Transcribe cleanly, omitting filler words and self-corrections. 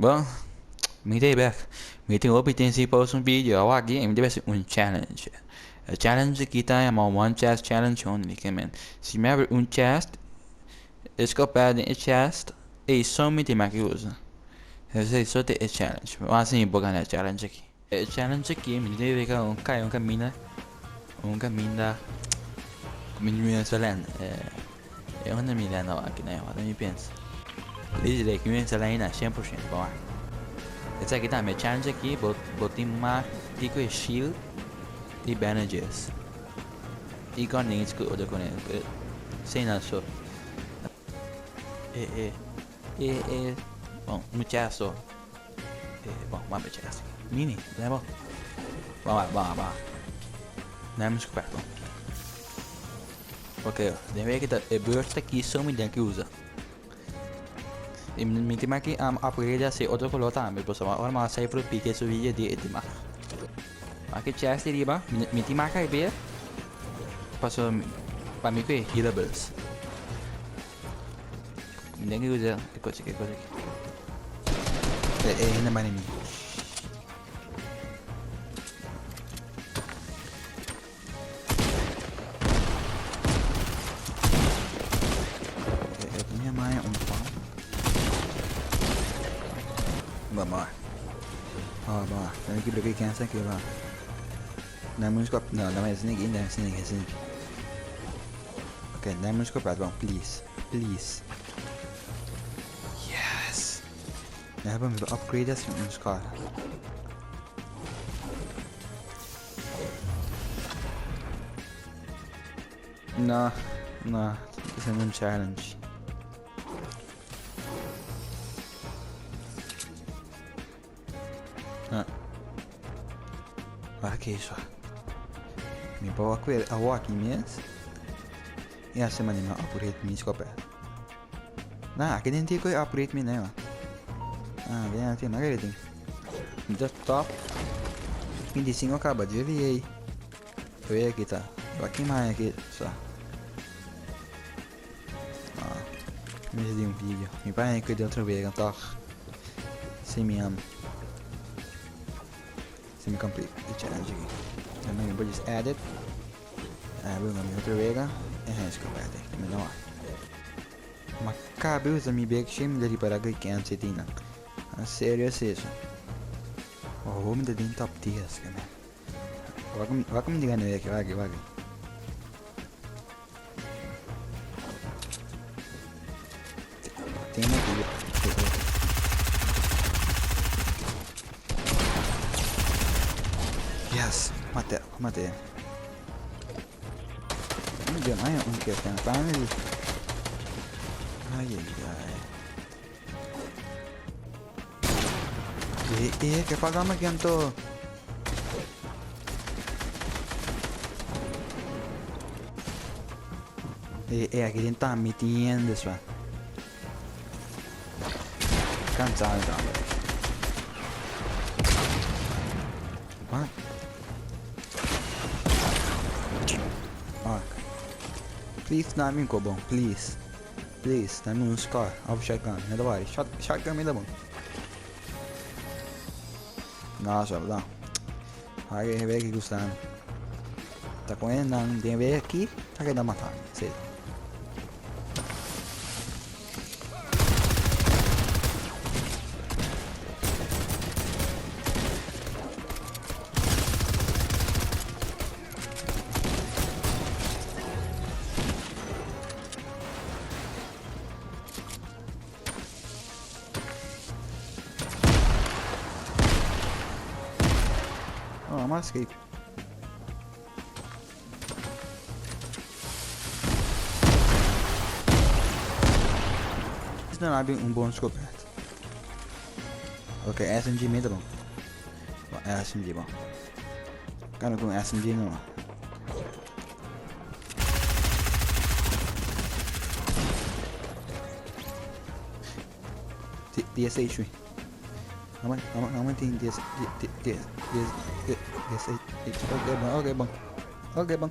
Bon, mi ta bek. Mi tin hopi tin si post un video awa aki y mi ta bay haci un challenge. E challenge aki ta yama one chest challenge only ke men si mi abri un chest e scopet den e chest ey so mi tin maki usa. Esey so ta e challenge. Mi wak si mi por gana e challenge aki. E challenge aki mi tin rica un cay un caminda un caminda cu mi mi sa lenda e unda mi lenda awor aki na ora mi pensa Lizzy ley cu mi sa lenda 100% pa wak esaki tambe e challenge aki bo bo tin mag di cu e shield y bandages y grenades cu otro cone esey so e e e e bon muchaso. Bon, wak bechi asi. Mini, lei bo. Bon, wak, bon, bon. Nei mi scopet, bon. Ok, den wiki ta e beurt aki so mi den ki usa. Y mi tin aki um, upgrade asi otro color tambe, pasobra ora mi a sai por pike su video di e tin mas. Aki chest di riba, mi tin mas kai beer, pasobra pa mi ku e healables. Mi den ki usa e kos aki, e kos aki. E e hende mani mi. E e mi maya un pam. Ba ba. Ah ba. Dan ki breki kensa ki ba. Diamond scope. No, dame sneak in, dame sneak, sneak. Ok, diamond scope uit, please. Please. Yes. We hebben we upgraded in ons car. No, no, het is een challenge. Ah. Wak eso. Mi por wak weer awo aki mes. Y hace mani ma upgrade mi scope. Nah, aki den tiko upgrade mi nee. Ah, den ati ma kere tin. Mi ta top 25 kaba dje ei. Oye aki ta. Wak ma aki so. Ah, mi di un video. Mi pa que de otro vez toch. Si mi am. Si mi complete the challenge aki. Dan mi por just edit. Ah, we mi otro vega. E hij is completo. Mi no. Ma cabe usa mi big shame de riparar que can se tina. Ah, serious eso. Oh, mi de top 10 que man. Wak wak mi diga nu wak wak. Tiene que Yes, mate, mate. Meu Deus, un keer finally. Ai ai ai. Eh, eh, ke pagama ki anto? Eh, eh, aki den ta metiendo swa. Cansado tambe. What? Fuck. Please, na mi ko bon, please. Please, dame un scar of shotgun. No te worry. Shot, shotgun mi ta bon. No, so no. Ai, ve que gustan. Ta con nan den ve aquí, ta queda matar. Sí. Oh, I'm escape. Is nou een bon skopet. Oké, okay, SMG middel. SMG bom. Kan ik een SMG noemen? DSH mi. How how how many thing DS D D D D D DSH? Okay, bom. Okay, bom. Okay, bom.